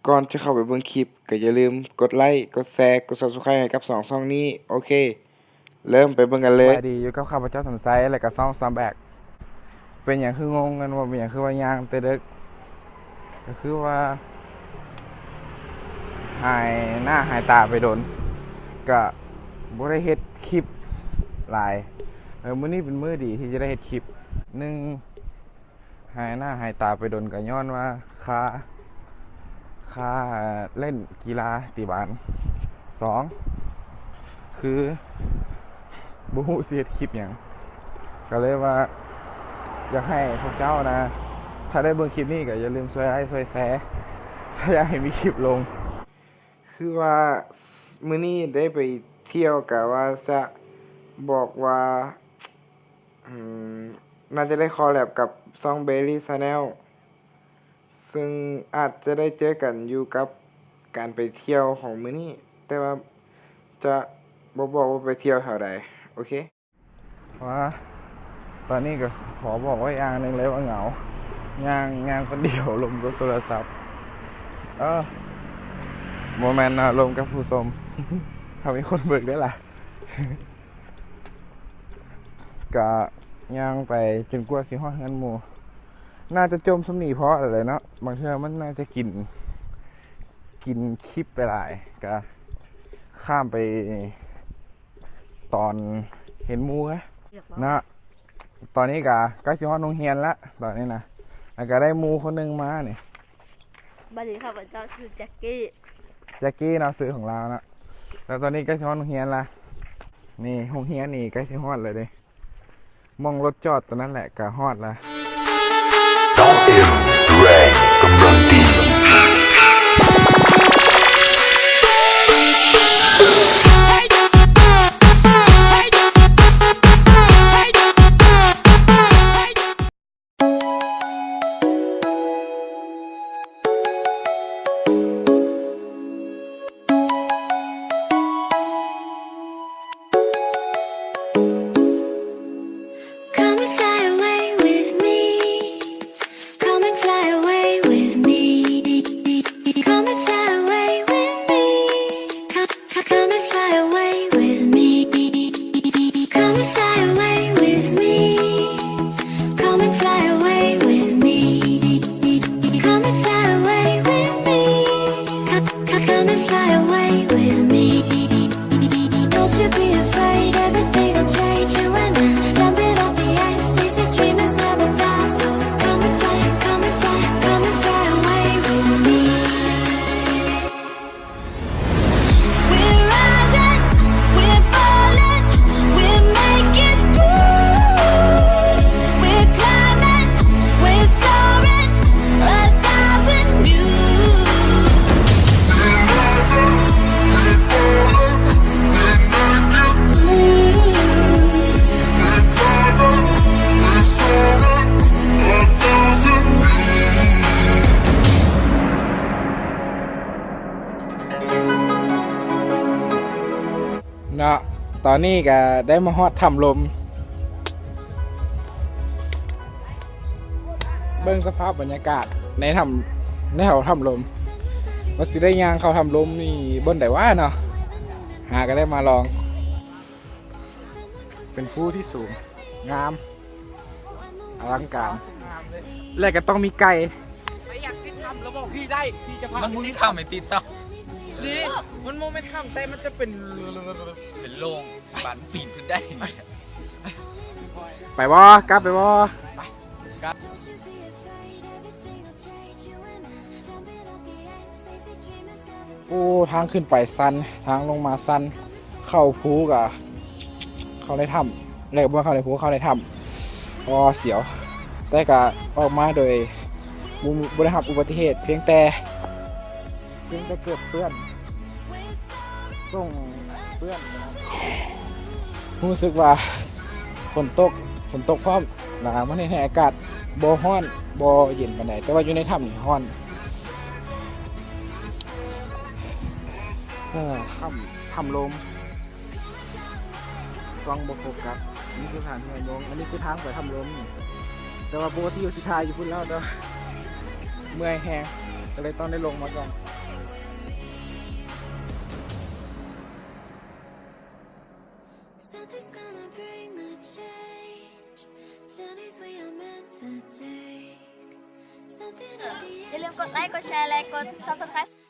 ກ່ອນຈະເຂົ້າໄປເບິ່ງຄລິບ ກໍຢ່າລືມກົດໄລ, ກົດແຊ, ກົດ Subscribe ໃຫ້ກັບສອງຊ່ອງນີ້. ໂອເຄ ເລີ່ມໄປເບິ່ງກັນເລີຍ. ສະບາຍດີ, ຢູ່ກັບຂ້າພະເຈົ້າ ສັນໄຊ ແລະກະຊ່ອງ Soundback. ເປັນຫຍັງຄືງົງກັນວ່າເປັນຫຍັງຄືວ່າຍ່າງແຕ່ເດິກ? ກໍຄືວ່າຫາຍໜ້າຫາຍຕາໄປດົນ ກະບໍ່ໄດ້ເຮັດຄລິບຫຼາຍ. ເອີ ມື້ນີ້ເປັນມື້ດີທີ່ຈະໄດ້ເຮັດຄລິບ. ໜຶ່ງ ຫາຍໜ້າຫາຍຕາໄປດົນ ກໍຍ້ອນວ່າຄາ ຄາເລ່ນກິລາຕີບານ. ສອງ ຄືບໍ່ຮູ້ຊິເຮັດຄລິບຫຍັງ ກໍເລີຍວ່າຢາກໃຫ້ພວກເຈົ້ານະ ຖ້າໄດ້ເບິ່ງຄລິບນີ້ກໍຢ່າລືມຊ່ວຍໄລຄ໌ ຊ່ວຍແຊ ຖ້າຢາກໃຫ້ມີຄລິບລົງ. ຄືວ່າມື້ນີ້ໄດ້ໄປທ່ຽວ ກະວ່າຈະບອກວ່າ ອືມ ໜ້າຈະໄດ້ຄໍແລັບກັບຊ່ອງ Berry Channel ຊຶ່ງອາດຈະໄດ້ເຈີກັນຢູ່ກັບການໄປທ່ຽວຂອງມື້ນີ້ ແຕ່ວ່າຈະບໍ່ບອກວ່າໄປທ່ຽວແຖວໃດ. ໂອເຄ ວ່າຕອນນີ້ກໍຂໍບອກໄວ້ຢ່າງໜຶ່ງເລີຍວ່າເຫງົາ ຍ່າງ ຍ່າງຄົນດຽວລົມກັບໂທລະສັບ. ເອີ ບໍ່ແມ່ນເນາະ ລົມກັບຜູ້ຊົມ ຖ້າມີຄົນເບິ່ງໄດ້ລະ. ກະຍ່າງໄປຈົນກວ່າຊິຮອດເຮືອນໝູ່. ໜ້າຈະຈົ່ມສ່ຳນີ້ພໍແລ້ວແຫຼະເນາະ. ບາງເທື່ອມັນໜ້າຈະກິນ ກິນຄລິບໄປຫຼາຍ ກະຂ້າມໄປຕອນເຫັນໝູ່ເນາະ. ຕອນນີ້ກະໃກ້ຊິຮອດໂຮງຮຽນລະ ຕອນນີ້ນະ ແລ້ວກະໄດ້ໝູ່ຄົນໜຶ່ງມານີ້. ບັດນີ້ຂ້າພະເຈົ້າຊື່ແຈັກກີ້ ແຈັກກີ້ເນາະ ຊື່ຂອງລາວເນາະ. ແລ້ວຕອນນີ້ໃກ້ຊິຮອດໂຮງຮຽນລະ. ນີ້ໂຮງຮຽນນີ້ໃກ້ຊິຮອດແລ້ວເດ້. ໝ່ອງລົດຈອດຕົວນັ້ນແຫຼະກະຮອດລະ. ນ້ອງເອັມ ແຮງກຳລັງດີ. Come and fly away with me. Come and fly away with me. Come and fly away with me. Come, come, come and fly away with me. Come and fly away with me. Come and fly away with me. Come and fly away with me. Come, come, come and fly away with me. Don't you be afraid, everything'll change, you and I. Jumping off the edge, they say dreamers never die. So come and fly, come and fly, come and fly away with me. We're rising, we're falling, we're making moves. We're climbing, we're soaring, a thousand views. We're rising, we're falling, we're making moves. We're climbing, we're soaring, a thousand views. ເນາະ ຕອນນີ້ກະໄດ້ມາຮອດຖ້ຳລົມ. ເບິ່ງສະພາບບັນຍາກາດໃນຖ້ຳ ໃນແຖວຖ້ຳລົມ ວ່າຊິໄດ້ຍ່າງເຂົ້າຖ້ຳລົມນີ້ບ່ອນໃດວະເນາະ. ຫາກະໄດ້ມາລອງ. ເປັນພູທີ່ສູງ ງາມ ອະລັງການ ແລະກະຕ້ອງມີໄກ່. ໃຜຢາກຕິດຖ້ຳລະບອກພີ່ໄດ້ ພີ່ຈະພາ. ມັນບໍ່ມີຖ້ຳໃຫ້ຕິດຊ້ຳ. ນີ້ ມັນບໍ່ແມ່ນຖ້ຳ ແຕ່ມັນຈະເປັນ ເປັນໂລ່ງ ບານປີນຂຶ້ນໄດ້. ໄປບໍ່? ກັບໄປບໍ່? ໄປ ກັບ. ໂອ້ ທາງຂຶ້ນໄປຊັນ ທາງລົງມາຊັນ. ເຂົ້າພູກະເຂົ້າໃນຖ້ຳ ແລ້ວບໍ່ເຂົ້າໃນພູ ເຂົ້າໃນຖ້ຳ. ອໍ ສຽວ ແຕ່ກະອອກມາໂດຍບໍ່ ບໍ່ໄດ້ຮັບອຸບັດຕິເຫດ ພຽງແຕ່ ພຽງແຕ່ເກີບເປື້ອນ ສົ່ງເປື້ອນ. ຮູ້ສຶກວ່າຝົນຕົກ ຝົນຕົກພ້ອມນະ ມັນເຮັດໃຫ້ອາກາດບໍ່ຮ້ອນ ບໍ່ເຢັນປານໃດ ແຕ່ວ່າຢູ່ໃນຖ້ຳນີ້ຮ້ອນ. ເອີ ຖ້ຳ ຖ້ຳລົມ ກ້ອງບໍ່ໂຟກັສ. ນີ້ຄືສະຖານທີ່ຫ້ວຍໂມງ ອັນນີ້ຄືທາງໄປຖ້ຳລົມ. ແຕ່ວ່າປົກກະຕິວ່າຊິຖ່າຍຢູ່ພຸ້ນແລ້ວ ແຕ່ວ່າເມື່ອຍແຮງ. ກໍເລີຍຕ້ອງໄດ້ລົງມາກ່ອນ. Something's gonna bring the change. Journeys we are meant to take. Something in the ຢ່າລືມກົດໄລຄ໌ ກົດແຊ ແລະ ກົດ Subscribe.